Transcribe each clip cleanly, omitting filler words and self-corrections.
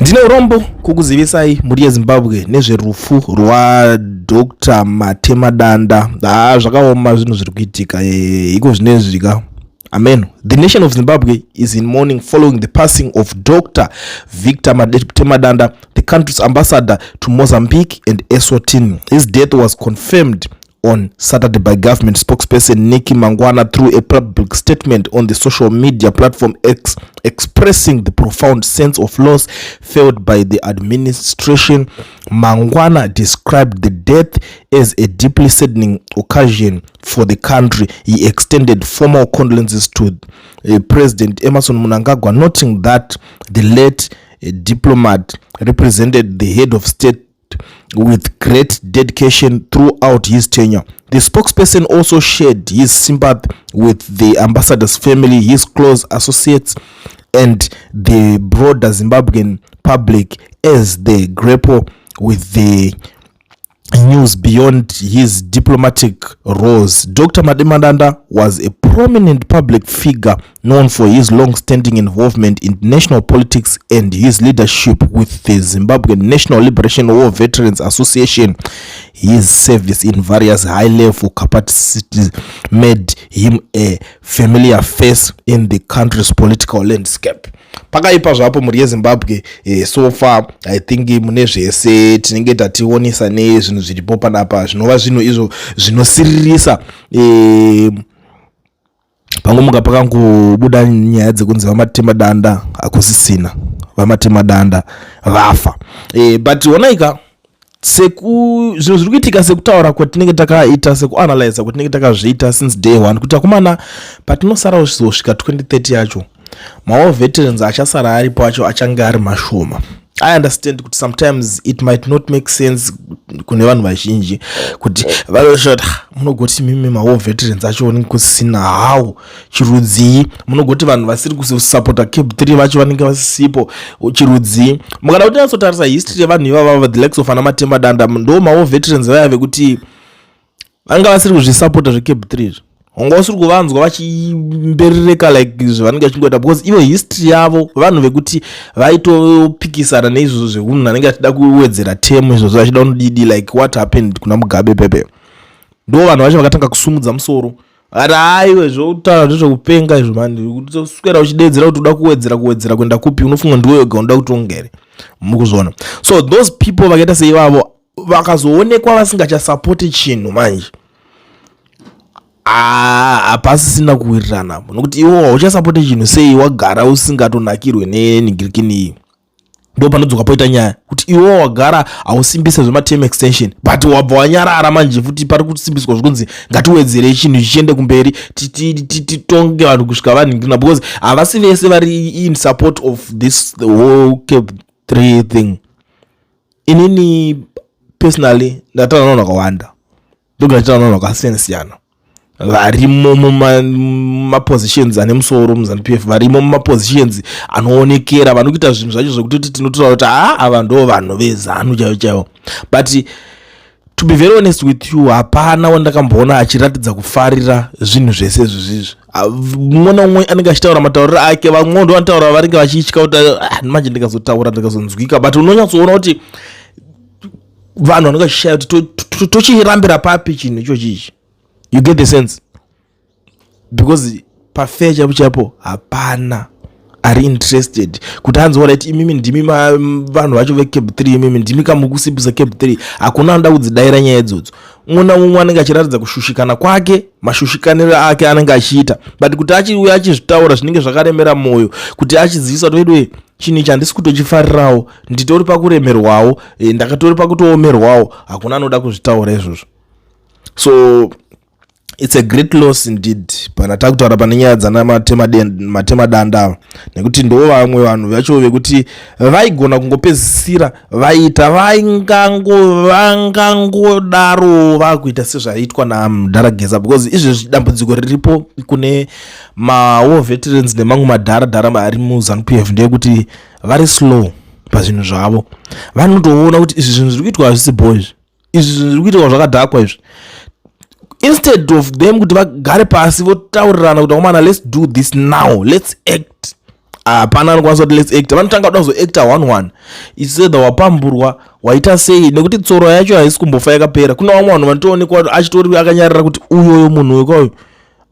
Ndine urombo kukuzivisai mhuri yeZimbabwe nezverufu rwaDr Matemadanda. Haa, zvakaoma zvinhu zviri kuitika iko zvinezvi ka. Amen. The nation of Zimbabwe is in mourning following the passing of Dr. Victor Matemadanda, the country's ambassador to Mozambique and Eswatini. His death was confirmed on Saturday by government spokesperson Nikki Mangwana through a public statement on the social media platform X, expressing the profound sense of loss felt by the administration. Mangwana described the death as a deeply saddening occasion for the country. He extended formal condolences to President Emmerson Mnangagwa, noting that the late diplomat represented the head of state with great dedication throughout his tenure. The spokesperson also shared his sympathy with the ambassador's family, his close associates, and the broader Zimbabwean public as they grapple with the news. Beyond his diplomatic roles, Dr. Matemadanda was a prominent public figure known for his long-standing involvement in national politics and his leadership with the Zimbabwe National Liberation War Veterans Association. His service in various high-level capacities made him a familiar face in the country's political landscape. Pakaipa zvapo, mhuri yeZimbabwe. So far I think mune zvese tinenge tationesa nezvinhu zviripo panapa, zvinova zvinhu izvo zvinosiririsa. Pangomuka pakangobuda nyaya dzekunzi VaMatemadanda hakusisina, VaMatemadanda vafa. But onaika seku zvinhu zviri kuitika, sekutaura kwatinenge takaita, sekuanalyza kwatinenge takazviita since day one, kuti akomana, patinosara kuzosvika 2030 yacho, mawar veterans achasara aripo acho achange ari mashoma. I understand kuti sometimes it might not make sense kune vanhu vazhinji kuti vanoshota, munogoti mimi mawar veterans acho vanenge kusina how chirudzii, munogoti vanhu vasiri kusapota CAB 3 vacho vanenge vasisipo chirudzii. Mukada kuti nyatsotarisa history yevanhu ivava, the likes of ana Matemadanda, ndo mawar veterans vaya vekuti vanga vasiri kuzvisapota zveCAB 3 izvi. Wanga usiri kuvanzwa vachimberereka like zvavanenge vachingoita, because ivo history yavo vanhu vekuti vaitopikisana neizvozvo zvemunhu anenge achida kuwedzera term, izvozvo achida kunodidi, like what happened kuna Mugabe pepe. Ndo vanhu vacho vakatanga kusumudza musoro, vakati, "Aiwe, zvokutaura ndezvekupenga izvo mani, kuswera uchidedzera kuti uda kuwedzera, kuwedzera kuenda kupi? Unofunga ndiwe wega unoda kutonga here?" Mukuzviona? So those people vakaita seivavo vakazoonekwa vasingachasapoti chinhu manje, hapasisina kuwirirana, nokuti iwo hauchasapoti chinhu sei wagara usingatonakirwe nenhingirikini iyi? Ndo panodzoka poita nyaya kuti iwo wagara hausimbise zvematerm extension, but wabva wanyarara. Manje futi pari kusimbiswa zvekunzi ngatiwedzerei chinhu chichiende kumberi, titonge vanhu kusvika vanhingirina, because havasi vese vari in support of this, the whole CAB 3 thing. Inini personally ndataura navanhu vakawanda, ndogara ndichitaura navanhu vakasiyana siyana varimo mumapositions ane musoro muZANU PF, varimo mumapositions anoonekera, vanokuita zvinhu zvacho zvekutoti tinotaura kuti haa, ava ndo vanhu veZANU chaivo chaivo. But to be very honest with you, hapana wandakamboona achiratidza kufarira zvinhu zvese izvozvizvi. Mumwe naumwe anenge achitaura matauriro ake. Vamwe ndo vanotaura vanenge vachitya kuti, "Ah, manje ndikazotaura ndikazonzwika." But unonyatsoona kuti vanhu vanenge vachishaya kuti tochirambira papi chinhu ichochi ichi. You get the sense? Because pafair chaipo chaipo hapana ari interested kuti anzi, "Alright, imimi ndimi vanhu vacho veCAB 3, imimi ndimi kamukusimbisa CAB 3." Hakuna anoda kudzidayira nyaya idzodzo. Umwe naumwe anenge achiratidza kushushikana kwake, mashushikaniro ake anenge achiita, but kuti achiuya achizvitaura zvinenge zvakaremera mwoyo, kuti achizivisa kuti, "Weduwe, chinhu ichi handisi kutochifarirawo, nditori pakuremerwawo, ndakatori pakutoomerwawo," hakuna anoda kuzvitaura izvozvo. So it's a great loss indeed pana takutaura pane nyaya dzana Matemadanda ava, nekuti ndo vamwe vanhu vacho vekuti vaigona kungopedzisira vaita vangangodaro vakuita sezvaiitwa naMudharageza, because izvezvi dambudziko riripo kune mawar veterans nemamwe madharadhara ari muZANU PF ndeyekuti vari slow pazvinhu zvavo. Vanotoona kuti izvi zvinhu zviri kuitwa hazvisi bho, izvi zvinhu zviri kuitwa zvakadhakwa izvi. Instead of them kuti vagare pasi votaurirana kuti, "Akomana, let's do this now, let's act," Hapana anokwanisa kuti let's act. Vanotanga kuda kuzoacta one one. It's either wapamburwa, waita sei, nekuti tsoro yacho haisi kumbofa yakapera. Kuna vamwe vanhu vanotoonekwa achitori akanyarara kuti uyoyo munhu wekwayo,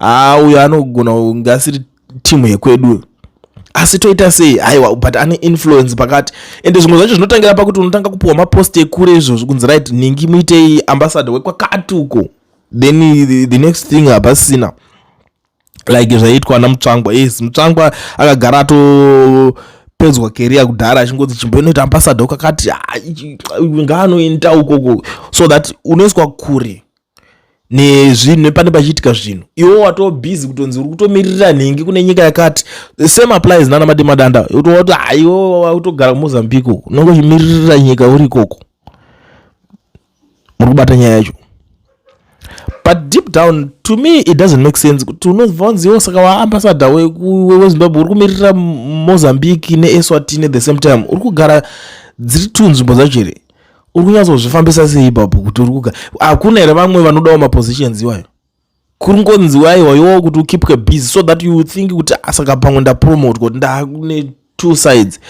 haa, uyo anogona kunge asiri timu yekwedu, asi toita sei? Aiwa, but ane influence pakati. Ende zvimwe zvacho zvinotangira pakuti unotanga kupiwa mapost ekure izvozvo, kunzi right, ningi muitei ambassador wekwakati uko. Then the next thing hapasina, like zvaiitwa naMutsvangwa. Yes, Mutsvangwa akagara atopedzwa career kudhara, achingonzi chimboinoita ambassador kakati, ngaanoenda ukoko, so that unoiswa kure nezvinhu nepane pachiitika zvinhu. Iwo watoo busy kutonzi uri kutomirira nhingi kune nyika yakati. The same applies nana Matemadanda. Utoti haiwo wautogara kuMozambique, unonge uchimiririra nyika uri ikoko. Muri kubata nyaya yacho? But deep down, to me it doesn't make sense kuti unobva wanziwo saka waambassador weZimbabwe, uri kumirira Mozambique neEswatini at the same time. Uri kugara dziri two nzvimbo dzacho here? Uri kunyatsozvifambisa sei ipapo kuti uri kugara? Hakuna here vamwe vanodawo mapositions iwayo? Kuri ngonzi aiwa, iwowo kuti ukeepwe busy so that you think kuti ah, saka pamwe ndapromotwa kuti ndane two sides,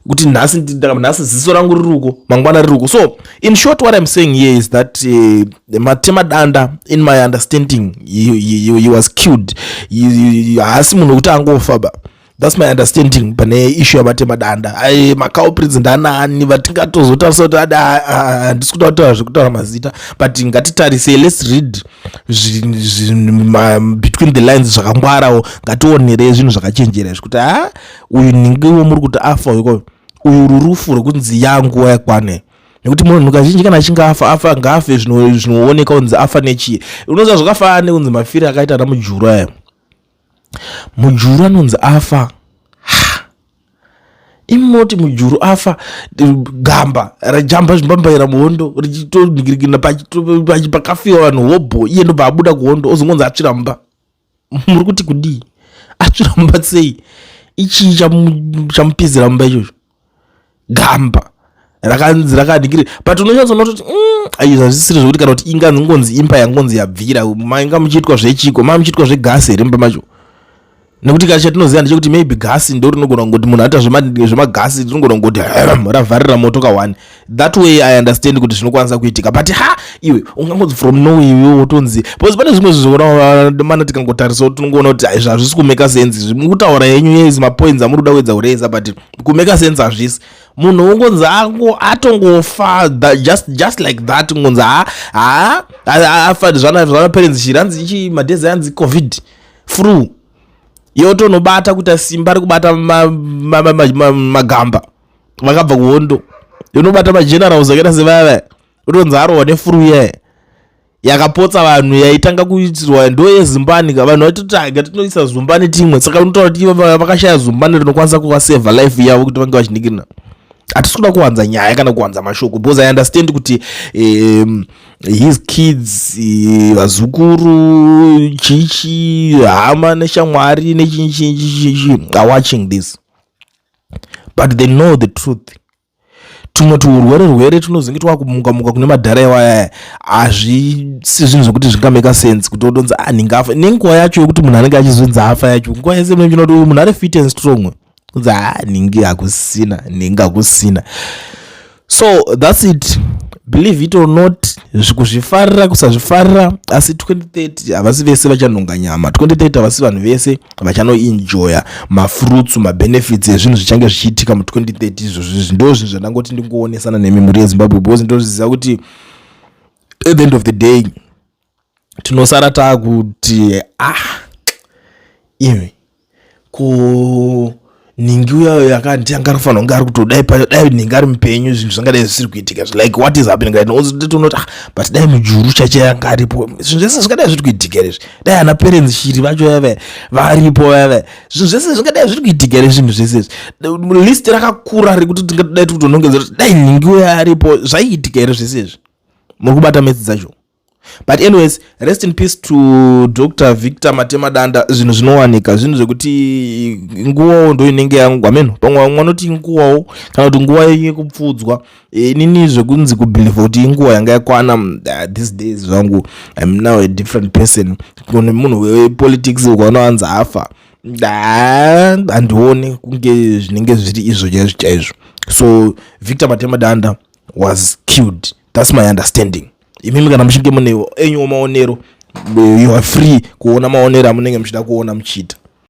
kuti nhasi ziso rangu riri uko, mangwana riri uko. So in short, what I'm saying here is that Matemadanda, in my understanding, he was killed. Haasi munhu wekuti angofa ba. That's my understanding pane issue yaMatemadanda. Ai, maculprits ndanani vatingatozotarisa kuti ada? Handisi kuda kutaura zvekutaura mazita, but ngatitarisei, let's read between the lines zvakangwarawo. Ngationerei zvinhu zvakachenjera izvi kuti ha, uyu ningiwo muri kuti afa uyu, uyu rurufu rwekunzi yanguva yakwana, nekuti munhu kazhinji kana achinge afa, afa ngaafe zvinooneka kunzi afa nechii. Unoziva zvakafanana nekunzi mafiri akaita ana Mujuru aya. Mujuru anonzi afa. Imoti Mujuru afa, gamba rajamba zvimbambaira muhondo richitonhingirikina, pakafiwa vanhu hobho, iye ndobva abuda kuhondo, ozongonzi atsvira mumba. Muri kuti kudii? Atsvira mumba sei? Ichii chamupizira mumba ichocho? Gamba rakanzi rakadikiri, but unonyatsoona kuti aizvi hazvisiri zvokuti kana kuti inganzi ngonzi imba yangonzi yabvira. Mainga muchiitwa zvechiko? Maa muchiitwa zvegasi here mumba macho? Nekuti kana chatinoziva ndechekuti maybe gasi ndo rinogona kungoti munhu aita zvemagasi, rinogona kungoti ravharira moto ka1. That way I understand kuti zvinokwanisa kuitika, but ha, iwe ungangonzi from nowhere iwe wotonzi, because pane zvimwe zvinhu mana tikangotarisawo tinongoona kuti izvi hazvisi kumake sense. Mukutaura yenyu yezi mapoints amuri kuda kuedza kureza, but kumake sense hazvisi. Munhu ungonzi atongofa just like that, ngonzi ha ha, afa. Zvana parents chiri hanzi ichi madhezi anzi COVID flu yotonobata kuita simba rekubata magamba vakabva kuhondo, inobata magenerals akaita sevaya vaya, utonzi arohwa neflu iyaya yakapotsa vanhu, yaitanga kuitirwa ndo yezumbani ka. Vanhu vaitoti aga tinoisa zumbani timwe. Saka unotaura kuti ivo vakashaya zumbani rinokwanisa kuvasevha life yavo kuti vange vachiningirina. Hatisi kuda kuwanza nyaya kana kuwanza mashoko, because I understand kuti his kids, vazukuru, chichi, hama neshamwari nechinyi are watching this, but they know the truth. Tumwe tuurwere rwere tunozenge twakumuka muka kune madhara iwaya, hazvisi zvinhu zvokuti zvingamake sense kuti otonzi anhinge afa nenguva yacho yekuti munhu anenge achizonzi afa yacho. Nguva yese munochiona kuti uyu munhu ari fit and strong, kunzi ha, nhingi hakusina, nhingi hakusina. So that's it. Believe it or not, kuzvifarira, kusazvifarira, asi 2030 havasi vese vachanhonga nyama. 2030 havasi vanhu vese vachanoenjoya mafruits, mabenefits ezvinhu zvichange zvichiitika mu2030 izvozvo. Ndo zvinhu zvandangoti ndingoonesana nemi, mhuri yeZimbabwe, because ndozviziva kuti at the end of the day tinosara taakuti ah, iwe, ko nhingi uya yakanti anga anofanira kunge ari kutodai, dai nhingi ari mupenyu, zvinhu zvangadai zvisiri kuitika. Like what is happening right now? Tinoti ah, but dai Mujuru chacho yanga aripo, zvinhu zvese zvingadai zviri kuitika here izvi? Dai ana Perrance Shiri vacho yava varipo vava, zvinhu zvese zvingadai zviri kuitika here zvinhu zvese izvi? List rakakura rekuti tingadai tikutonongedzera kuti dai nhingi uya aripo, zvaiitika here zvese izvi? Muri kubata metsi dzacho? But anyways, rest in peace to Dr Victor Matemadanda. Zvinhu zvinowanika, zvinhu zvekuti nguvawo ndo inenge yangu ameno. Pamwe vamwe vanoti nguvawo kana kuti nguva yekupfuudzwa. Inini zvekunzi kubelieva kuti inguva yanga yakwana, these days zvangu I'm now a different person. Kune munhu wepolitics ukaona wanzi afa. Handioni kunge zvinenge zviri izvo chaizvo chaizvo. So Victor Matemadanda was killed, that's my understanding. Imimi kana muchinge mune enyuwo maonero, you are free kuona maonero amunenge muchida kuona muchiita.